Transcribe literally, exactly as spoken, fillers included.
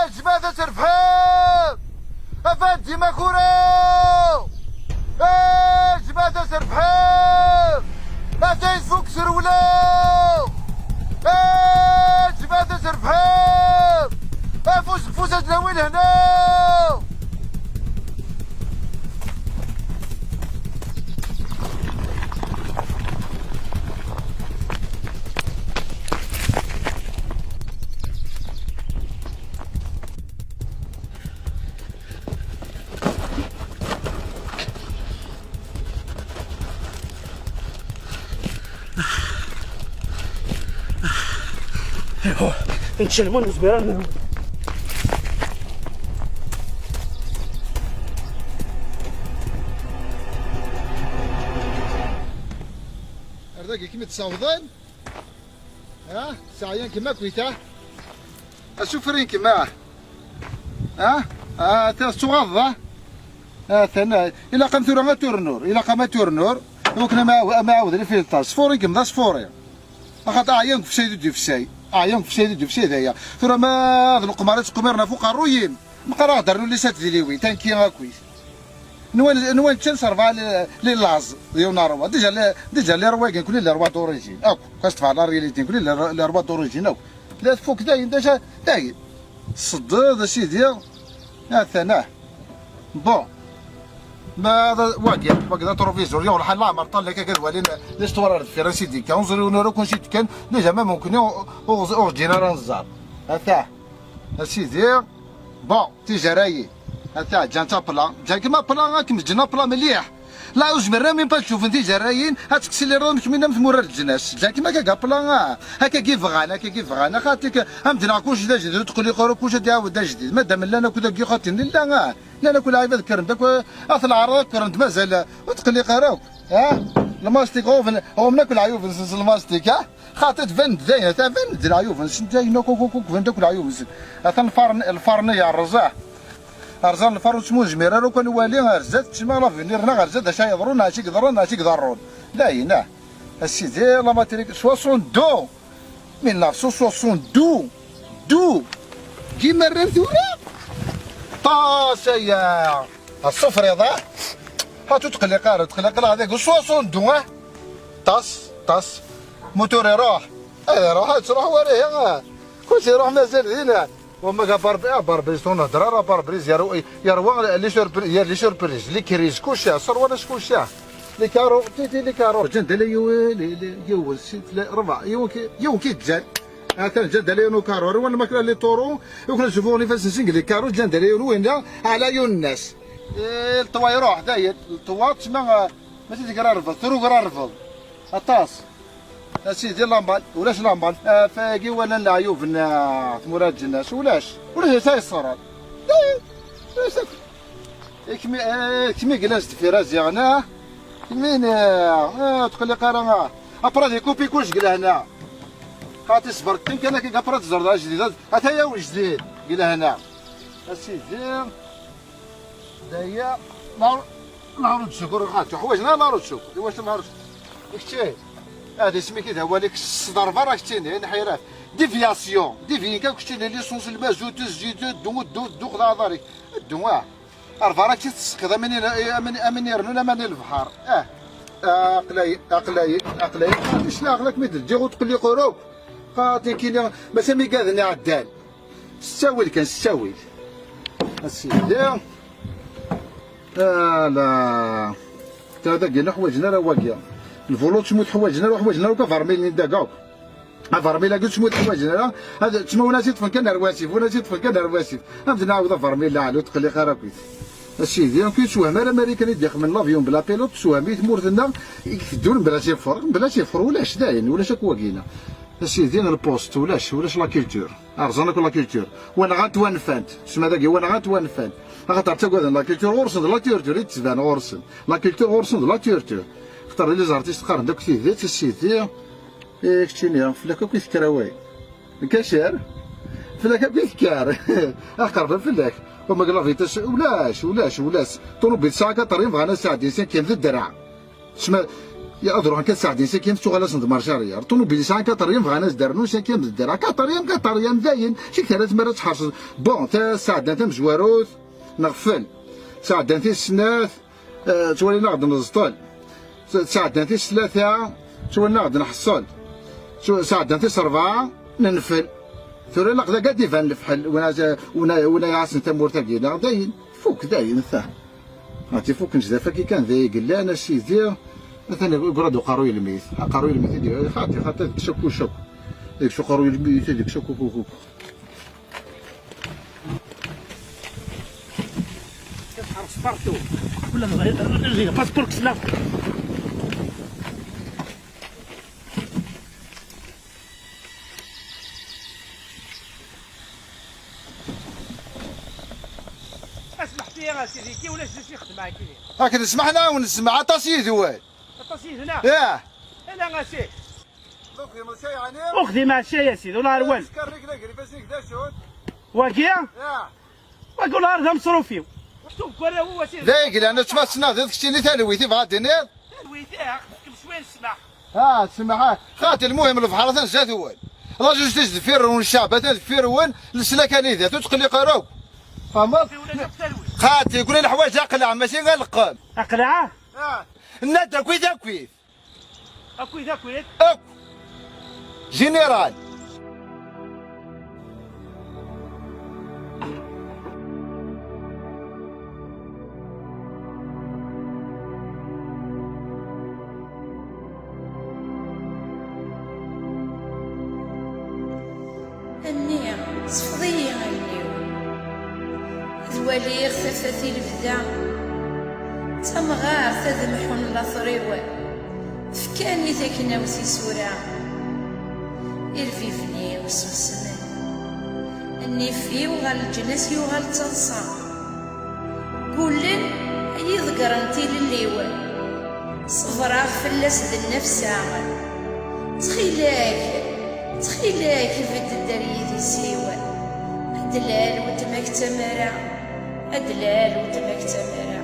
Ej, ma ad trebḥem! Afandi Makura! Ej, ma ad trebḥem! Ata ifuk trewla! Ej, ma ad trebḥem! Afus deg ufus ad nawi lehna! Aywa, nečča lmun nezmir ad nehwu. Ar dagi kem-id-ssawḍen. Ha? Seɛyan kem akkit, ha? Asufrin kem, ha? Ha? Ha, ta tettuɣaḍeḍ, ha? Ha, tana, ilaq-am tura ad turnur, ilaq-am ad turnur, iwakken ad m-ɛawed lfilṭa. Sfuri kem d asfuri. Axaṭer ɛyan deg ufsay d ufsay. Ɛyan deg ufsay d ufsay d aya. Tura ma d leqmar i ttqemiren ɣef uqerruy-im. Meqqar-aɣ-d rnu lisat d iliwi, tanki akkit. Nwan, nwan ččan s rebɛa li, li laẓ, d yiwen rebɛa. Déjà, li, déjà, les rois-agi, nekkni les rois d'origine. Akk, quand je te parle la réalité, nekkni les, les rois d'origine, akk. La tfuk dayen, déjà, dayen. Tseddeḍ, a sidi, atan, ah. Bon. Ma d, wagi, wagi d atrovisor, yuɣ lḥal leɛmer ṭṭal akka ad walin l'histoire ar deffir, ansi d-ikka. Ur ẓri ur nara kunsi d-kkan, déjà, même nekkni ur, ur, ur ǧǧin ara nẓer. Ata, a sidi. Bon, tizarayin. Ata, ǧǧan-tt apla. Ǧǧan-kem apla, ad kem-ǧǧen apla mliḥ. La, ur zmiren même pas ad cufen tizarayin, ad teksilireḍ am kemmini am tmura n leǧnas. Ǧǧan-kem akka apla, ah. Akka i bɣan, akka i bɣan. Axaṭi-k, am d-neɣ kullec d ajdid, ur tqelliq ara kullec ad iɛawed d ajdid. Madam llan akk dagi xaṭi nella, ah. Llan akk lɛibad kkren-d akk, ah, at leɛraḍ kkren-d mazal, ur tqelliq ara akk. Ah, lmastik, ɣuben, ɣuben akk leɛyub-nsen s lmastik, ah. Xaṭi tban-d dayen, ata ban-d leɛyub-nsen, dayen akk, akk, akk, akk, ban-d akk leɛyub-nsen. Atan lfarn, lfarn yerreẓ, ah. Rẓan lfarn ur ttmuzmir ara akk ad nwali ar zdat, ttma l'avenir-nneɣ ar zdat, d acu ay yeḍrun, d acu i yeḍran, d acu i iḍerrun. Dayen, ah. A sidi, la matrique, soixante-deux. Mille neuf cent soixante-deux. Deux. Gimerran tura. Ṭas aya. Asufriḍ, ah. Ha, ur tqelliq ara, ur tqelliq ara, deg soixante-deux, ah. Ṭas, ṭas. Moteur iruḥ. Ad iruḥ, ad truḥ wara, ah. Kullec iruḥ mazal din, ah. Wama ga pare-brise, ah, pare-brise, ur nhedder ara pare-brise, yerwa, yerwa les surprises, les surprises, les crises, kulci, ṣṣerwa-nnes kulci. Les carreaux, ti, ti, les carreaux. Ǧǧan-d ala yiwen, li, li, yiwen, si, tla, rebɛa, yiwen ki, yiwen ki ǧǧan. Atan ǧǧan-d ala yiwen ukarru. Rwan makla les taureaux, yukken ad sufuɣen ifassen-nsen deg les carreaux, ǧǧan-d ala yiwen winna, ɛla yiwen-nnes. Eh, lṭwa iruḥ, dayen, lṭwa, tma, eh, mačči tegrarbeḍ, trugrarbeḍ. Aṭas. A sidi, lambal, ulac lambal. Ɣef wagi walan leɛyub n, ah, tmura n Ǧennas. Ulac. Ulac acu ay ṣṣran. Ulac akk. Kmi, eh, kmi yellan s deffir aziɣ, neɣ? Kmi, eh, eh, tqelliq ara, ah. Après, ad ikupi kullec deg lehna. Xaṭi, ṣber kan, kan akka, après, ad teẓreḍ ajdid. Ata-ya ujdid deg lehna. A sidi. Daya, la, la route de secours, xaṭi, ḥwaǧen la route de secours. Iwacu la route de secours? Kečči, ad isem-ik i d awal-ik, s ḍerba ara keččini, inḥirat. Déviation, dévier kan keččini, l'essence, lmazut, zzit, ddu, ddu, ddu, xḍa aḍar-ik. Ddu, ah. Ar berra kečči tesseqqiḍ, amin i, amin, amin irennun, aman i lebḥer. Ah. Aqlay, aqlay, aqlay. Xaṭi, ccna, aqlak mi d-ǧǧiɣ ur tqelliq ur akk. Xaṭi, kini, maca mi gaden iɛeddan. S ttawil kan, s ttawil. A sidi. Ala. Ta dagi ur ḥwaǧen ara wagi. Lvulu ttmu ḥwaǧen ara, ḥwaǧen ara akk avermil-nni dagi akk. Avermil-agi ttmu ḥwaǧen ara. Ad ttmu win as-iṭṭfen kan ar wasif, win as-iṭṭfen kan ar wasif. Ad nɛawed avermil laɛlu tqelliq ara akkit. A sidi, ur yessewham ara Marikan i d-ixemen l'avion bla pilote, tessewham i tmurt-nneɣ i iteddun bla sifur, bla sifur ulac dayen, ulac akk wagina. A sidi, lpost ulac, ulac la culture. Rẓan akk la culture. Wa nɣant wa nfant. Tesma dagi, wa nɣant wa nfant. Axaṭer ttagaden la culture ɣur-sen d la torture i d-tettban ɣur-sen. La culture ɣur-sen d la torture. Axaṭer les artistes qqaren-d akk tidet, a sidi. Eh, keččini, fell-ak akk i tekker away. Kacer? Fell-ak akk i tekker. Aqerban fell-ak. Wama deg la vitesse, ulac, ulac, ulac. Ṭunubil tesɛa quatrième bɣan ad sɛeddin cinquième d ddreɛ. Tesma, ya, ad ruḥen kan sɛeddin cinquième, tettuɣal-asen d marche arrière. Ṭunubil yesɛan quatrième, bɣan ad s-d-rnun cinquième d ddreɛ. Quatrième, quatrième, dayen. Kik ara tmara ad tḥerseḍ. Bon, ta sɛeddan tamezwarut, neɣfel. Sɛeddan tis snat, eh, ttwalin-aɣ-d neẓṭel. Sɛeddan tis tlata, ttwalin-aɣ-d nḥeṣṣel. Ttw-, sɛeddan tis rebɛa, nenfel. Tura ilaq dagi ad d-iban lefḥel, win a, win a, win a iɛassen tamurt-agi, neɣ dayen. Fuk, dayen, ta. Ati fuk nejdaf-agi kan d ay yellan, a sidi. Atan igrad uqerruy lmit. Aqerruy lmit i d-, xaṭi, xaṭi, deg-s akk, akk. Deg-s uqerruy lmit, deg-s akk, akk, akk. Tḥerṣ partout. Kul ma, passeport ksla. Asmaḥ-iyi a sidi, kki ulac d acu ixeddem akka. Akken smaḥna ur nessemɛ aṭas yid-wen. Aṭas yid-neɣ? Yah. Ala a sidi. Ur xdim acu yeɛni? Ur xdim acu ya sidi, ula ar wan. Skerrik d agrib-as-ik d acu? Wagi? Yah. Wagi ula ar d ameṣruf-iw. Ur tubgar a sidi. D ay yellan ad tfassneḍ d keččini talwit i bɣa d-tiniḍ? Talwit, ah, xdem cwiya n ssmaḥ. Ah, ssmaḥ, ah. Xaṭi, lmuhim, lebḥer atan zdat-wen. La justice deffir-wen, cceɛb atan deffir-wen, leslak anida, ur tqelliq ara akk. Tfehmeḍ? Xaṭi, kul leḥwayeǧ aqlaɛ, mačči aleqqem. Aqlaɛ? Ah. Nna-d akkit, akkit. Akkit, akkit. Akk. Général. Anni, sfeḍ-iyi allen-iw. Ad waliɣ tafat i lebda, d tamɣart ad mḥun later-iw. Fkan i taknawt isura, irbiben-iw susmen. Nnif-iw ɣer leǧnas yuɣal d taḍsa. Gullen, ay iḍeggren tilelli-w. Ṣebreɣ fell-as d nnefsa. Ttxil-k, ttxil-k, bedd-d ar yidis-iw. Ad d-lal weltma-k d tamara, ad d-lal weltma-k d tamara.